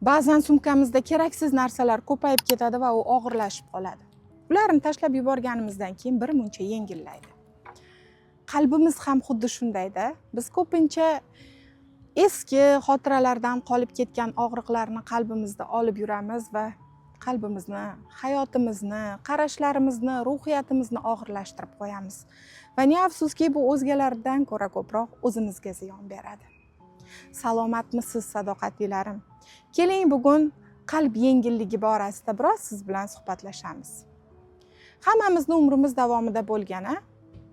Ba'zan sumkamizda keraksiz narsalar ko'payib ketadi va u og'irlashib qoladi. Ularni tashlab yuborganimizdan keyin bir muncha yengillaydi. Qalbimiz ham xuddi shundayda. Biz ko'pincha eski xotiralardan qolib ketgan og'riqlarni qalbimizda olib yuramiz va qalbimizni, hayotimizni, qarashlarimizni, ruhiyatimizni og'irlashtirib qo'yamiz. Va ne afsuski, bu o'zgalardan ko'ra ko'proq o'zimizga ziyon beradi. Salomatmisiz, sadoqatlilarim? Keling, bugun qalb yengilligi borasida biroz siz bilan suhbatlashamiz. Hammamizni umrimiz davomida bo'lgan, a?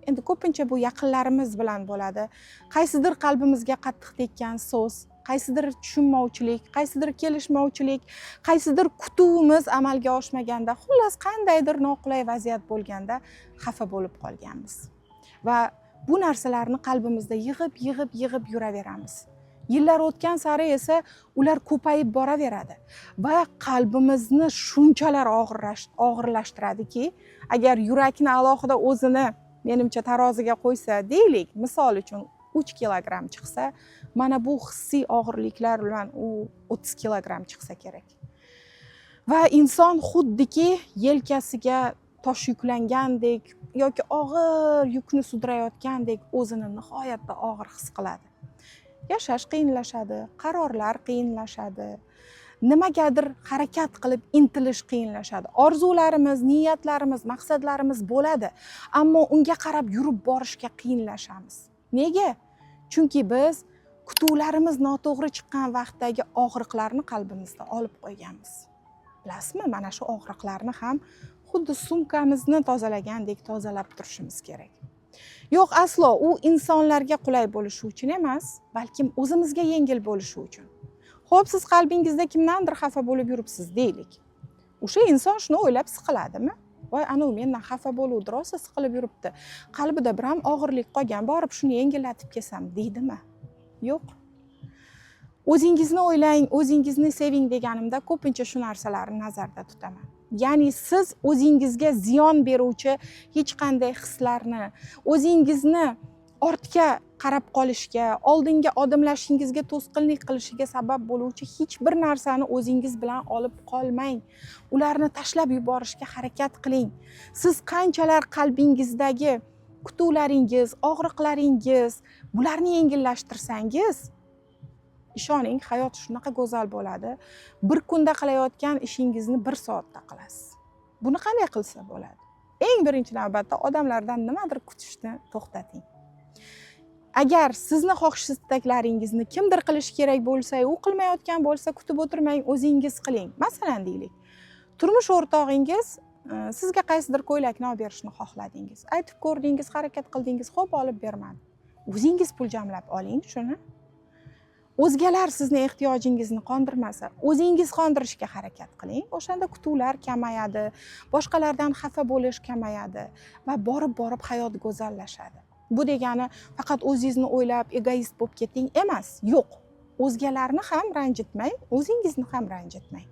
Endi ko'pincha bu yaqinlarimiz bilan bo'ladi. Qaysidir qalbimizga qattiq tekkan so'z, qaysidir tushunmovchilik, qaysidir kelishmovchilik, qaysidir kutuvimiz amalga oshmaganda, xullas qandaydir noqulay vaziyat bo'lganda xafa bo'lib qolganmiz. Va bu narsalarni qalbimizda yig'ib, yig'ib, yig'ib yuraveramiz. Yillar o'tgan sari esa ular ko'payib boraveradi va qalbimizni shunchalar og'irlashtiradiki, agar yurakni alohida o'zini menimcha taroziga qo'ysa, deylik, misol uchun 3 kilogramm chiqsa, mana bu hissiy og'irliklar bilan u 30 kilogramm chiqsa kerak. Va inson xuddiki yelkasiga tosh yuklangandek yoki og'ir yukni sudrayotgandek o'zini nihoyatda og'ir his qiladi. Yashash qiyinlashadi, qarorlar qiyinlashadi, nimagadir harakat qilib intilish qiyinlashadi. Orzularimiz, niyatlarimiz, maqsadlarimiz bo'ladi, ammo unga qarab yurib borishga qiyinlashamiz. Nega? Chunki biz kutuvlarimiz noto'g'ri chiqqan vaqtdagi og'riqlarni qalbimizda olib qo'yganmiz. Bilasizmi, mana shu og'riqlarni ham xuddi sumkamizni tozalagandek tozalab turishimiz kerak. Yo'q, aslo u insonlarga qulay bo'lishi uchun emas, balkim o'zimizga yengil bo'lishi uchun. Xo'p, siz qalbingizda kimdandir xafa bo'lib yuribsiz, deylik. O'sha inson shuni o'ylab siqiladimi? Voy, anavi mendan xafa bo'luvdi, rosa siqilib yuribdi. Qalbida biram og'irlik qolgan, borib shuni yengillatib kelsam, deydimi? Yo'q. O'zingizni o'ylang, o'zingizni seving deganimda ko'pincha shu narsalarni nazarda tutaman. Ya'ni siz o'zingizga ziyon beruvchi hech qanday hislarni, o'zingizni ortga qarab qolishga, oldinga odimlashingizga to'sqinlik qilishiga sabab bo'luvchi hech bir narsani o'zingiz bilan olib qolmang. Ularni tashlab yuborishga harakat qiling. Siz qanchalar qalbingizdagi kutuvlaringiz, og'riqlaringiz, bularni yengillashtirsangiz, ishoning, hayot shunaqa go'zal bo'ladi. Bir kunda qilayotgan ishingizni bir soatda qilasiz. Buni qanday qilsa bo'ladi? Eng birinchi navbatda odamlardan nimadir kutishni to'xtating. Agar sizni xohish istaklaringizni kimdir qilishi kerak bo'lsa, u qilmayotgan bo'lsa, kutib o'tirmang, o'zingiz qiling. Masalan, deylik, turmush o'rtog'ingiz sizga qaysidir ko'ylakni olib berishni xohladingiz. Aytib ko'rdingiz, harakat qildingiz, xo'p, olib bermadi. O'zingiz pul jamlab oling shuni. O'zgalar sizni ehtiyojingizni qondirmasa, o'zingiz qondirishga harakat qiling. O'shanda kutuvlar kamayadi, boshqalardan xafa bo'lish kamayadi va borib-borib hayot go'zallashadi. Bu degani faqat o'zingizni o'ylab egoist bo'lib keting emas. Yo'q. O'zgalarni ham ranjitmang, o'zingizni ham ranjitmang.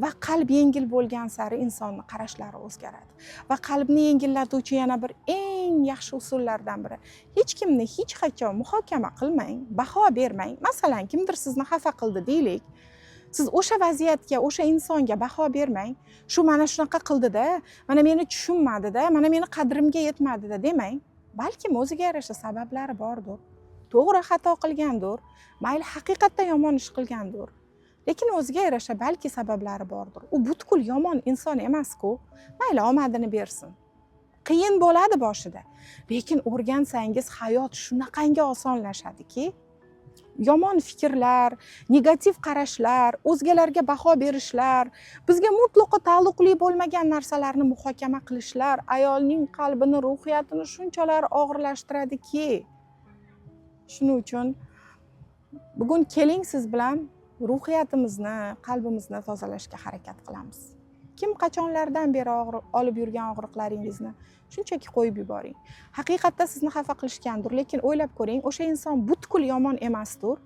Va qalb yengil bo'lgan sari insonni qarashlari o'zgaradi. Va qalbni yengillatuvchi yana bir eng yaxshi usullardan biri: hech kimni hech qachon muhokama qilmang, baho bermang. Masalan, kimdir sizni xafa qildi, deylik. Siz o'sha vaziyatga, o'sha insonga baho bermang. Shu mana shunaqa qildi-da, mana meni tushunmadi-da, mana meni qadrimga yetmadi-da demang. Balkim o'ziga yarasha sabablari bordir. To'g'ri, xato qilgandir, mayli, haqiqatda yomon ish qilgandir. Lekin o'ziga yarasha balki sabablari bordir. U butkul yomon inson emas-ku. Mayli, omadini bersin. Qiyin bo'ladi boshida. Lekin o'rgansangiz, hayot shunaqangi osonlashadiki, yomon fikrlar, negativ qarashlar, o'zgalarga baho berishlar, bizga mutlaqo taalluqli bo'lmagan narsalarni muhokama qilishlar ayolning qalbini, ruhiyatini shunchalar og'irlashtiradiki. Shuning uchun bugun keling, siz bilan ruhiyatimizni, qalbimizni tozalashga harakat qilamiz. Kim qachonlardan beri olib yurgan og'riqlaringizni shunchaki qo'yib yuboring. Haqiqatda sizni xafa qilishgandir, lekin o'ylab ko'ring, o'sha inson butkul yomon emasdir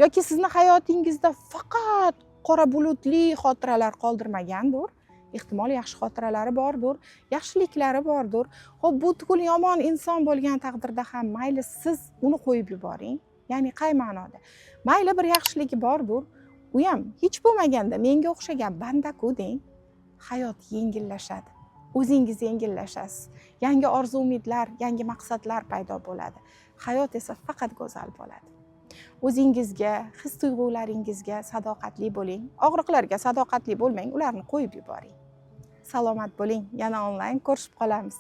yoki sizni hayotingizda faqat qora bulutli xotiralar qoldirmagandir. Ehtimol, yaxshi xotiralari bordir, yaxshiliklari bordir. Xo'p, butkul yomon inson bo'lgan taqdirda ham mayli, siz uni qo'yib yuboring. Ya'ni qay ma'noda? Mayli, bir yaxshiligi bordir. U ham hech bo'lmaganda menga o'xshagan bandaku deng. Hayot yengillashadi, o'zingiz yengillashasiz, yangi orzu umidlar, yangi maqsadlar paydo bo'ladi. Hayot esa faqat go'zal bo'ladi. O'zingizga, his tuyg'ularingizga sadoqatli bo'ling. Og'riqlarga sadoqatli bo'lmang, ularni qo'yib yuboring. Salomat bo'ling, yana onlayn ko'rishib qolamiz.